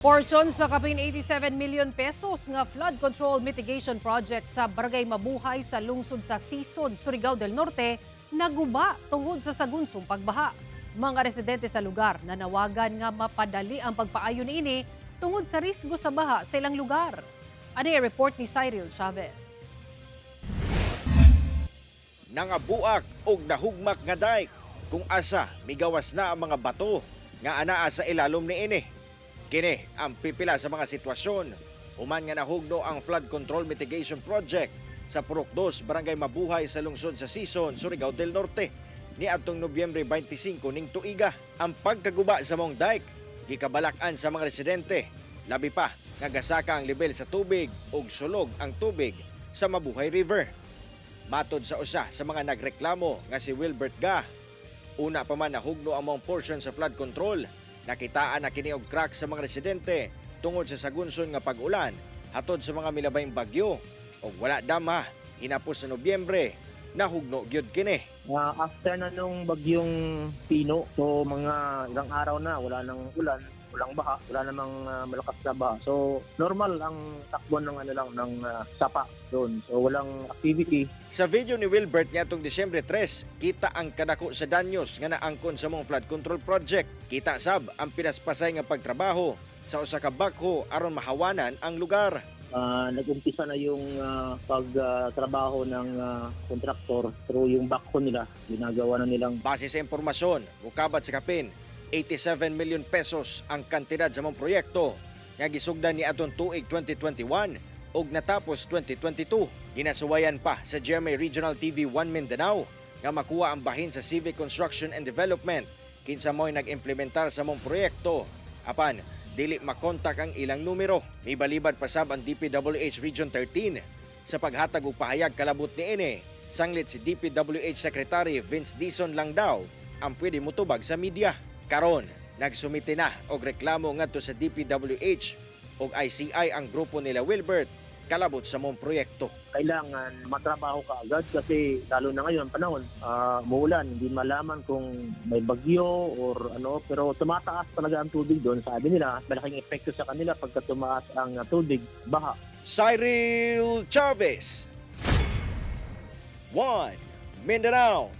Portion sa kapin 87 million pesos nga flood control mitigation project sa Barangay Mabuhay sa lungsod sa Sison, Surigao del Norte, naguba tungod sa sagunsong pagbaha. Mga residente sa lugar nanawagan nga mapadali ang pagpaayo niini tungod sa risgo sa baha sa ilang lugar. Ano yung report ni Cyril Chavez? Nangabuak og nahugmak nga dike kung asa migawas na ang mga bato nga anaa sa ilalom niini. Kini ang pipila sa mga sitwasyon human nga nahugno ang flood control mitigation project sa Purok 2, Barangay Mabuhay sa lungsod sa Sison, Surigao del Norte niadtong Nobyembre 25 ning tuiga. Ang pagkaguba sa maong dike gikabalak-an sa mga residente, labi pa nga gasaka ang level sa tubig ug sulog ang tubig sa Mabuhay River. Matod sa usa sa mga nagreklamo nga si Wilbert Ga, una pa man nahugno ang maong portion sa flood control, nakitaan na kini og crack sa mga residente tungod sa sagunson nga pag-ulan hatod sa mga milabayng bagyo ug wala dama hinapos sa Nobyembre nahugno gyud kini. After na nung bagyong Pino, so mga ilang araw na, wala nang ulan, walang baha, wala namang malakas na baha. So normal ang takbo ng ano lang ng sapa doon. So walang activity. Sa video ni Wilbert niadtong Disyembre 3, kita ang kadako sa danyos nga naangkon sa maong flood control project. Kita sab ang pinaspasay nga pagtrabaho sa usa ka backhoe aron mahawanan ang lugar. Nag-umpisa na yung pagtrabaho ng kontraktor through yung backhoe nila. Ginagawa na nilang Base sa impormasyon, mukabat sa kapin 87 million pesos ang kantidad sa maong proyekto nga gisugdan niadtong tuig 2021 ug natapos 2022. Ginasuwayan pa sa GMA Regional TV 1 Mindanao nga makuha ang bahin sa Civic Construction and Development kinsa mo'y nag-implementar sa maong proyekto. Apan, dili makontak ang ilang numero. Mibalibad pa sab ang DPWH Region 13 sa paghatag og pahayag kalabot niini. Sanglit si DPWH Secretary Vince Dizon lang daw ang pwede motubag sa media. Karon, nagsumite na og reklamo ngadto sa DPWH ug ICI ang grupo nila Wilbert kalabot sa maong proyekto. Kailangan matrabaho ka agad kasi lalo na ngayon panahon, muulan, hindi malaman kung may bagyo or ano, pero tumataas talaga ang tubig doon. Sabi nila, malaking epekto sa kanila pagka tumaas ang tubig, baha. Cyril Chavez, 1 Mindanao.